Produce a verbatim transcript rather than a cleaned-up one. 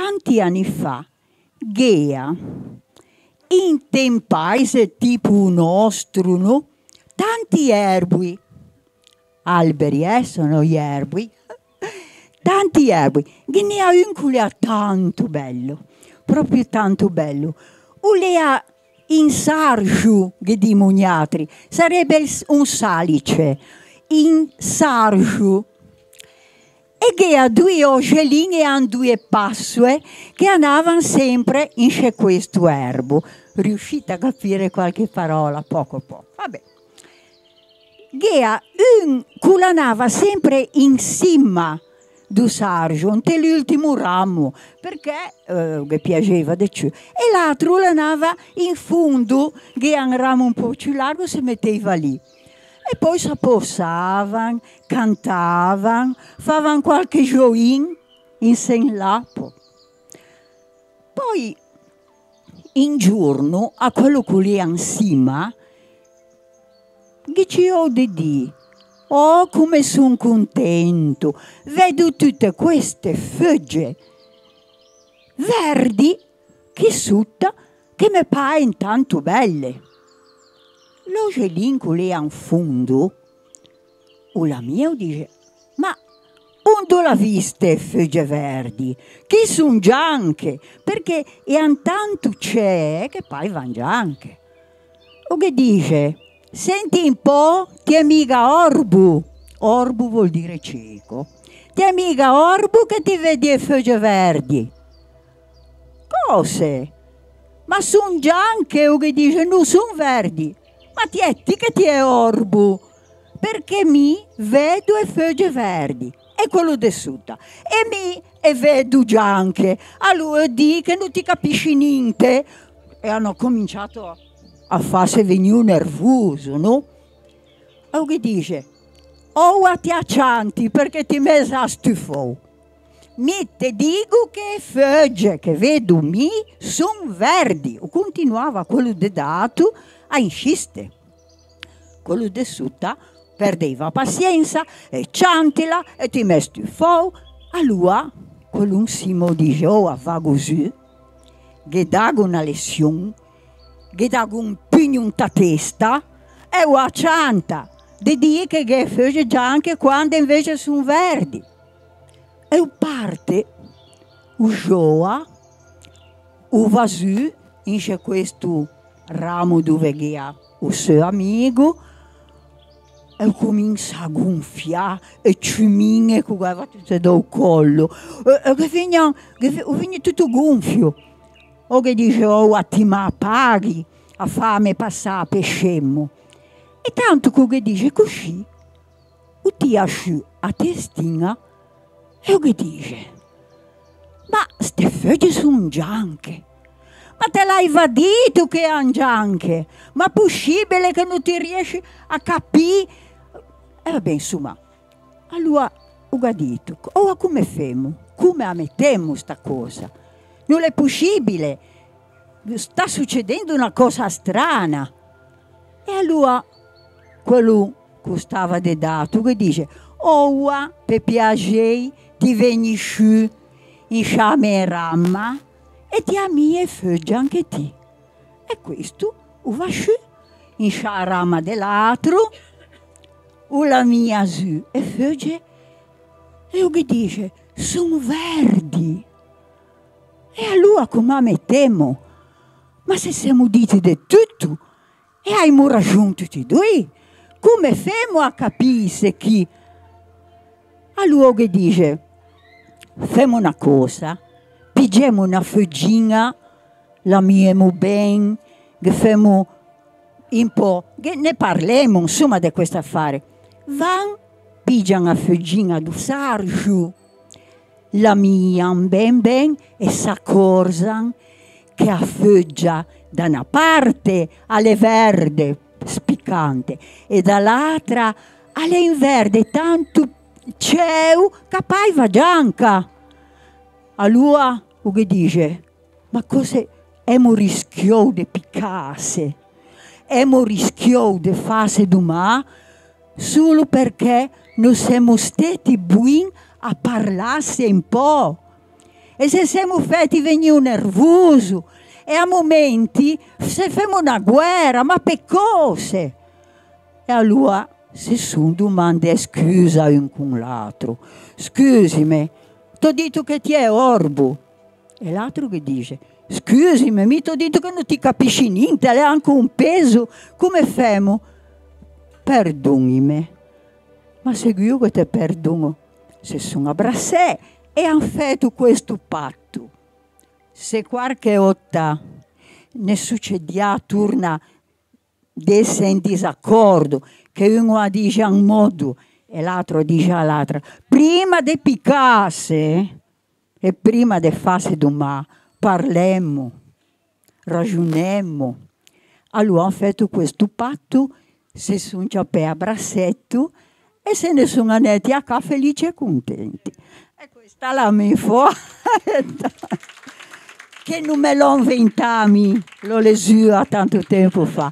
Tanti anni fa gh'ea, inte un paise tipo o nòstro, no? Tanti erboi, alberi, eh, sono gli erboi, tanti erboi. Ghe n'ea un ch'o l'ea tanto bello, proprio tanto bello. O l'ea un sarjo, ghe dimmo niatri, sarebbe il s-, un salice, un sarjo. E gh'ea doî öxelin e an doie passoe che anavan sempre in sce questo erbo. Riuscite a capire qualche parola? Poco poco. Vabbè. Gh'ea un ch'o l'anava sempre in sima do sarjo, inte l'ultimo ramo, perché, eh, ghe piaxeiva de ciù. E l'atro o l'anava in fondo, gh'ea un ramo un pö ciù largo, se meteiva lì. E poi s'aposavan, cantavan, favan qualche join insen là, po. Poi un giorno a quello ch'o l'ea in sima ghe ciò de dî: «Oh, come son contento! Vedo tutte queste feugge verdi chì sota che me paren tanto belle.» L'öxelin ch'o l'ea in fondo, o l'à mia, o dixe: «Ma ondo l'à viste e feugge verdi? Chì son gianche, perché e an tanto cee che paivan gianche.» O ghe dixe: «Senti un pö, ti è miga orbo?» Orbo vol dire cieco. «Ti è miga orbo che ti vedi e feugge verdi?» «Cöse? Ma son gianche», o ghe dixe, «no son verdi.» «Ma ti è ti che ti è orbo, perché mi vedo e feugge verdi.» E quello de sota: «E mi e vedo gianche, alora dî che no ti capisci ninte.» E hanno cominciato a fâse vegnî nervoso, no? E o ghe dixe: «Oua ti â cianti, perché ti m'é za stufou. Mi te digo che e feugge che vedo mi son verdi.» O continuava quello de dato a insiste. Quello de sota perdeiva a pasiensa: «E ciantila, e ti m'é stufou.» Aloa quello in sima o dixe: «Oua vago zu, ghe dago na leçion, ghe dago un pugno inta testa e oua cianta, de dî che gh'é e feugge gianche quande invece son verdi.» E o parte, o xoa, o va zu in sce questo ramo dove gh'ea o seu amigo, e o cominsa a gonfiâ e ciumiñe che o gh'aveva tute da-o còllo, e, e ghe vegnan, ghe ve-, o vegno tuto gonfio. O ghe dixe: «Oua ti me â paghi a fâme passâ pe scemo.» E tanto che o ghe dixe coscì, o tio sciù a testiña e o ghe dixe: «Ma ste feugge son gianche! Ma te l'aiva dito che ean gianche! Ma poscibile che no ti riesci a capî?» E va ben, insoma, aloa o gh'à dito: «Oua comme femo? Comme a metemo sta cosa? No l'é poscibile! Sta sucedendo na cosa strana.» E aloa quello ch'o stava de dato o ghe dixe: «Oua, pe piaxei, ti vegni sciù in sciâ mê rama e ti amii e feugge anche ti.» E questo o va sciù in sciâ rama de l'atro, o l'amia zu e feugge e o ghe dixe: «Son verdi! E aloa comme a metemo? Ma se semo diti de tuto e aimo raxon tuti doî, comme femo a capîse chì?» Aloa o ghe dixe: «Femo na cosa, piggemo na feugiña, l'amiemo ben, ghe femo un pö, ghe ne parlemo, insoma, de questo affare.» Van, piggian a feugiña do sarjo, l'amian ben ben e s'acorzan che a feugia da na parte a l'é verde, spicante, e da l'atra a l'é un verde tanto ceo ch'a paiva gianca. Aloa o ghe dixe: «Ma cöse, emo rischiou de picâse, emo rischiou de fâse do mâ solo perché no semo steti boin a parlâse un pö.» E se semo fæti vegnî nervoso, e a momenti se femo na guæra, ma pe cöse? E aloa se son domandæ scusa un con l'atro. "Scusime, t'ò dito che ti è orbo." E l'atro ghe dixe: "Scusime, mi t'ò dito che no ti capisci ninte, l'è anco un peso, come femo?" "Perdonime." "Ma seguo che te perdono." Se son abrassæ e an fæto questo pato: "Se quarche òta ne sucedià torna de esse in disaccordo, che uno a dixe a un modo e l'atro a dixe a l'atra, prima de piccâse e prima de fâse do mâ, parlemmo, raxonemo." Aloa an fæto questo pato, se son ciappæ a brassetto e se ne son anæti a cà felici e contenti. E questa la me fo che no me l'ò inventâ mi, l'ò lexua tanto tempo fa.